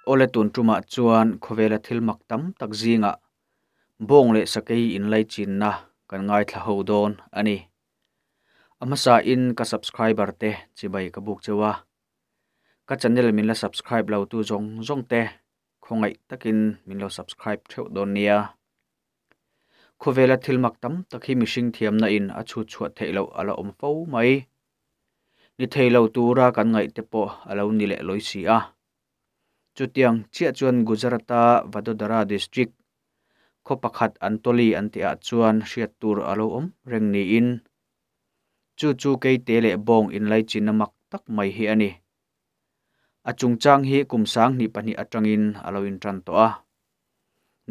Awle tun tumah chuan khawvela thil mak tam tak zingah bawng leh sakei inlaichinna kan ngaithla ho dawn a ni. A hmasa in ka subscriber te chibai ka buk cheu a, ka channel min la subscribe lo tu zawng zawng te khawngaih takin min lo subscribe theuh dawn nia. Khawvela thil mak tam tak hi mihring thiamna in a chhut chhuah theih loh a la awm fo mai. Ni thei lo tura kan ngaih te pawh a lo ni leh lawi si a. Chutiang chiah chuan Gujarat-a Vadodara district khaw pakhat Antoli an tihah chuan hriat tur a lo awm reng niin chu chu keite leh bawng inlaichinna mak tak mai hi a ni. A chungchang hi kum 2002 atangin a lo intan tawh a.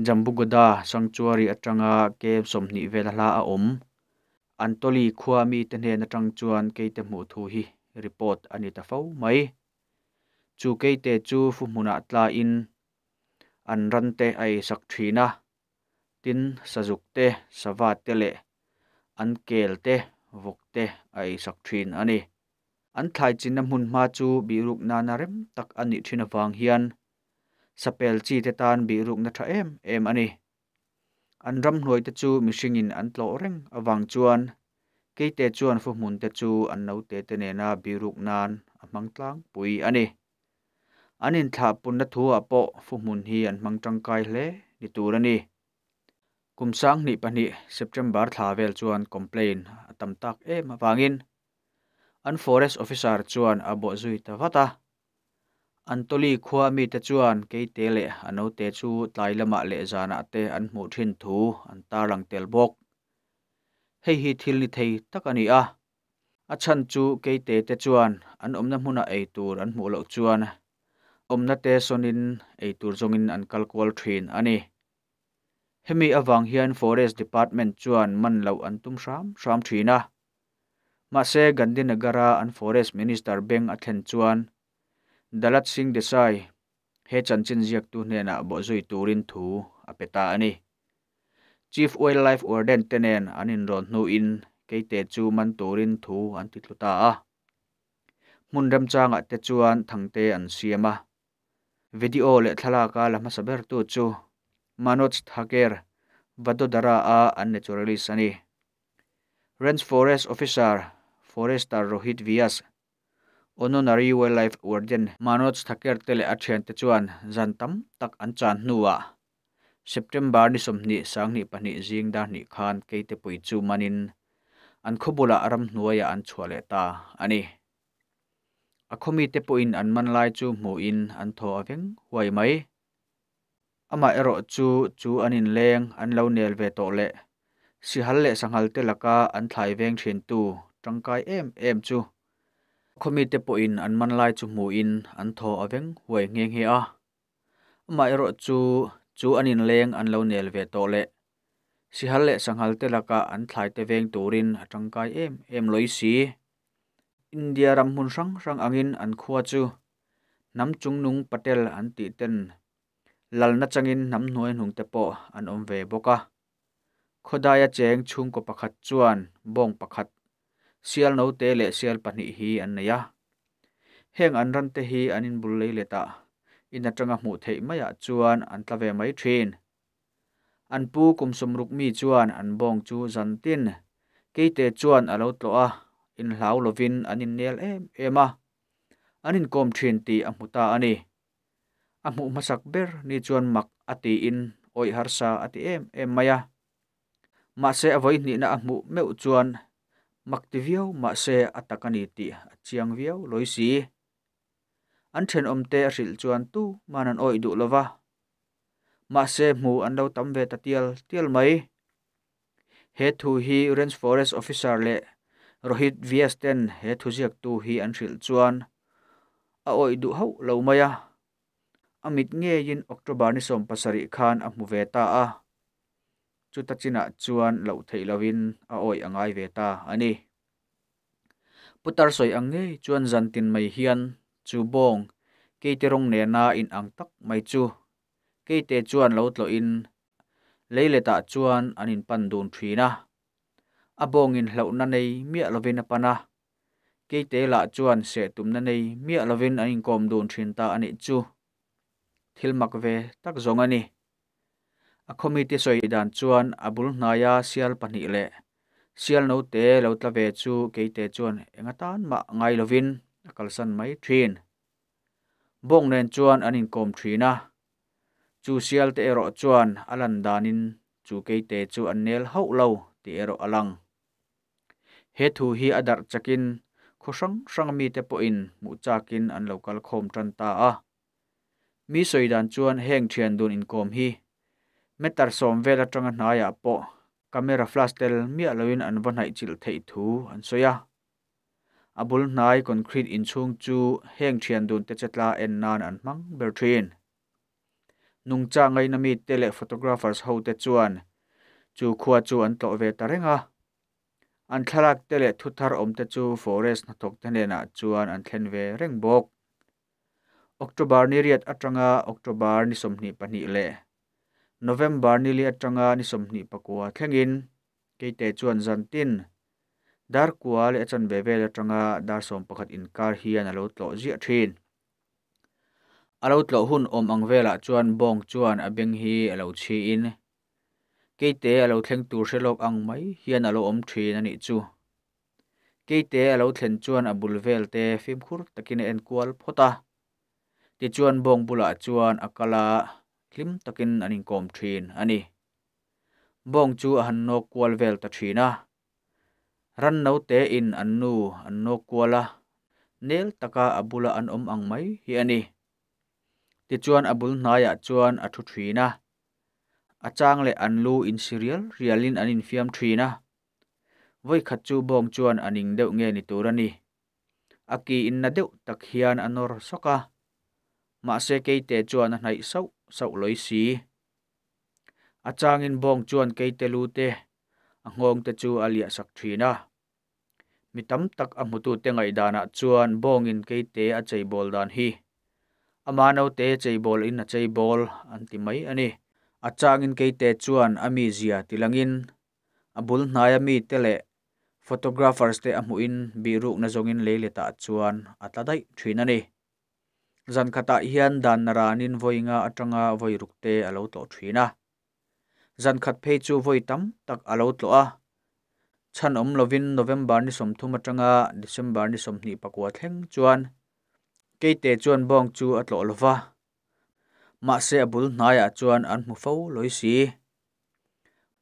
Jambugoda Sanctuary atanga cave 20 vel hla a awm. Antoli khua mite hnen atang chuan keite hmuh thu hi report a ni ta fo mai. Chu keite chu fu hmunah tlain an ran te a eisak thin a. Tin, sazuk te, sava te leh an kel te, vawk te a eisak thin a ni. An thlai chinna hmun hma chu bihruk nana rem tak a nih thin avang hian sapel chi te tan bihrukna tha em em a ni. An ramhnuai te chu mihringin an tlawh reng avang chuan keite chuan fu hmun te chu an naute te nena bihruk nan a hmang tlangpui a ni. An inthlah punna thu-ah pawh fu hmun hi an hmang tangkai hle ni tur a ni. Kum 2002 September thla vel chuan complaint a tam tak em avangin an forest officer chuan a bawh zui ta vat a. Antoli khua mite chuan keite leh a naute chu tlai lamah leh zanah te an hmuh thin thu an tarlang tel bawk. Hei hi thil ni thei tak a ni a. A chhan chu keite te chuan an awmna hmuna ei tur an hmuh loh chuan awmna te sawnin ei tur zawngin an kal kual thin a ni. Hemi avang hian Forest Department chuan man loh an tum hram hram thin a. Mahse Gandhinagara an Forest Minister beng a thlen chuan Dalat Singh Desai he chanchin ziaktu hnenah bawhzui turin thu a pe ta a ni. Chief Wildlife Warden te nen an inrawn hnuin keite chu man turin thu an ti tlu ta a. Hmun remchangah te chuan thangte an siam a. Video leh thlalaka la hmasa bertu chu Manoj Thaker, Vadodara a an naturalist a ni. Range Forest Officer, Forester Rohit Vyas, Honorary Wildlife Warden Manoj Thaker te leh a thiante chuan zan tam tak an chan hnuah September ni 20 2002 zing dar hnih khan keite pui chu manin an khawbulah ramhnuaiah an chhuah leh ta a ni. A khawmi te pawhin an man lai chu hmuhin an thaw a veng huai mai. Amah erawh chu chu an inleng an lo nel ve tawh leh sihal leh sanghal te laka an thlai veng thin tu tangkai em em chu khawmi te pawhin an man lai chu hmuhin an thaw a veng huai nghe nghe a. Amah erawh chu chu an inleng an lo nel ve tawh leh sihal leh sanghal te laka an thlai te veng turin a tangkai em em loi si. India ram hmun hrang hrang angin an khua chu hnam chungnung Patel an tih ten lalna changin hnam hnuai hnung te pawh an awm ve bawk a. Khawdaia cheng chhungkaw pakhat chuan bawng pakhat, sial note leh sial pahnih hi an nei a. Heng an ran te hi an inbul lei letah in atanga hmuh theih maiah chuan an tla ve mai thin. An pu kum 60 mi chuan an bawng chu zantin keite chuan a lo tlawh a, inhlau lovin an innel em em a. An inkawm thin tih a hmu ta a ni. A hmuh hmasak ber ni chuan mak a tiin awih harsa a ti em em mai a. Mahse a vawi hnihna a hmuh meuh chuan mak ti viau mahse a tak a ni tih a chiang viau lawi si. An thenawmte a hrilh chuan tu man an awih duh lova. Mahse hmu an lo tam ve ta tial tial mai. He thu hi Range Forest Officer leh Rohit Vyas ten he thu ziaktu hi an hrilh chuan a awih duh hauh lo mai a. A mit ngeiin October ni 17 khan a hmu ve ta a. Chuta chinah chuan loh theih lovin a awih a ngai ve ta a ni. Putar sawi ang ngei chuan zantin mai hian chu bawng keite rawng nena in ang tak mai chu keite chuan lo tlawhin leiletah chuan an inpan dun thin a. A bawngin hlauhna nei miah lovin a pan a. Keite lah chuan seh tumna nei miah lovin an inkawm dun thin ta a nih chu. Thil mak ve tak zawng a ni. A khawmite sawi dan chuan a bul hnaia sial pahnih leh sial note lo tla ve chu keite chuan eng atan mah ngai lovin a kalsan mai thin. Bawng nen chuan an inkawm thin a, chu sial te erawh chuan a lan danin chu keite chu an nel hauh lo tih erawh a lang. He thu hi a darh chakin khaw hrang hrang mite pawhin hmuh chakin an lo kal khawm tan ta a. Mi sawi dan chuan heng thian dun inkawm hi meter sawm vel atanga hnaiah pawh camera flash tel miah loin an va hnaih chilh theih thu an sawi a. A bul hnai concrete inchhung chu heng thian dun te chetla en nan an hmang ber thin. Nungcha ngaina mite leh photographers ho te chuan chu khua chu an tlawh ve ta reng a. An thlalak te leh thu thar awm te chu forest hnathawk te hnenah chuan an thlen ve reng bawk. October ni riat atanga October ni 22 leh November ni li atanga ni 29 thlengin keite chuan zantin dar kua leh a chanve vel atanga dar 11 inkar hian a lo tlawh ziah thin. A lo tlawh hun awm ang velah chuan bawng chuan a beng hi a lo chhiin keite a lo thleng tur hre lawk ang mai hian a lo awm thin a nih chu. Keite a lo thlen chuan a bul vel te fimkhur takin a en kual phawt a. Tichuan bawng bulah chuan a kal a, hlim takin an inkawm thin a ni. Bawng chu a han nawk kual vel ta thin a. Ran note in an nu an nawk kual a, nel taka a bula an awm ang mai hi a ni. Tichuan a bul hnaiah chuan a thu thin a. A chang leh an lu insi rial rialin an infiam thin a. Vawi khat chu bawng chuan a ning deuh nge ni tur a ni. A ki in na deuh tak hian a nawr sawk a. Mahse keite chuan a hnaih sauh sauh lawi si. A changin bawng chuan keite lu te, a nghawng te chu a liah sak thin a. Mi tam tak a hmutute ngaihdanah chuan bawngin keite a cheibawl dan hi ama naute cheibawl in a cheibawl an ti mai a ni. A changin keite chuan a mizia tilangin a bul hnaia mite leh photographers te a hmuhin bihrukna zawngin leiletah chuan a tla daih thin a ni. Zan khatah hian dan naranin vawi nga atanga vawi ruk te a lo tlawh thin a. Zan khat phei chu vawi tam tak a lo tlawh a. Chhan awm lovin November ni 30 atanga December ni 29 thleng chuan keite chuan bawng chu a tlawh lova. Mahse a bul hnaiah chuan an hmu fo lawi si.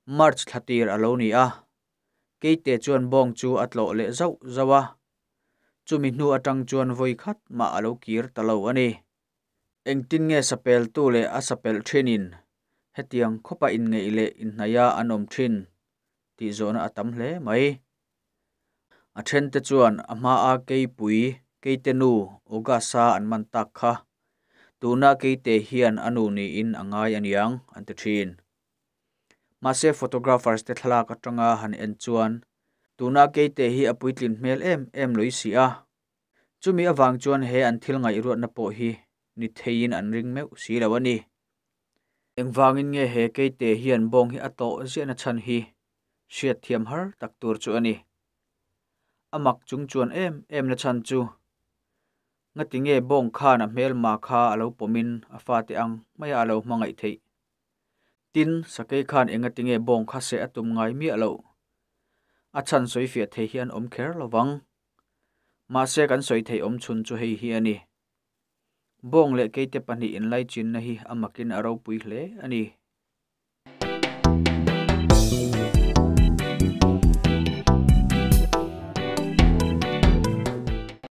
March thlatir a lo ni a. Keite chuan bawng chu a tlawh leh zauh zauh a. Chumi hnu atang chuan vawi khat mah a lo kir ta lo a ni. Engtin nge sapel tu leh a sapel thinin hetiang khawpa inngeih leh inhnaia an awm thin tih zawhna a tam hle mai. A then te chuan a hmaa keipui keite nu August-a an man tak kha tuna keite hian a nu niin a ngai aniang an ti thin. Mahse photographers te thlalak atanga han en chuan tuna keite hi a puitlin hmel em em lui si a. Chumi awang chuan he an thil ngaihruatna pawh hi ni theiin an ring meuh si lo a ni. Engvangin nge he keite hian bawng hi a tawh ziahna chhan hi hriat thiam har tak tur chu a ni. A mak chung chuan em em na chhan chu ngati nge bawng khan a hmel ma kha a lo pawmin a fate ang maia a lo hmangaih theih. Tin, sakei khan engati nge bawng kha se a tum ngai miah lo. A chhan sawi fiah thei hi an awm kher lovang. Mahse kan sawi thei awm chhun chu hei hi a ni. Bawng leh keite pahnih inlaichinna hi a makin a ropui hle a ni.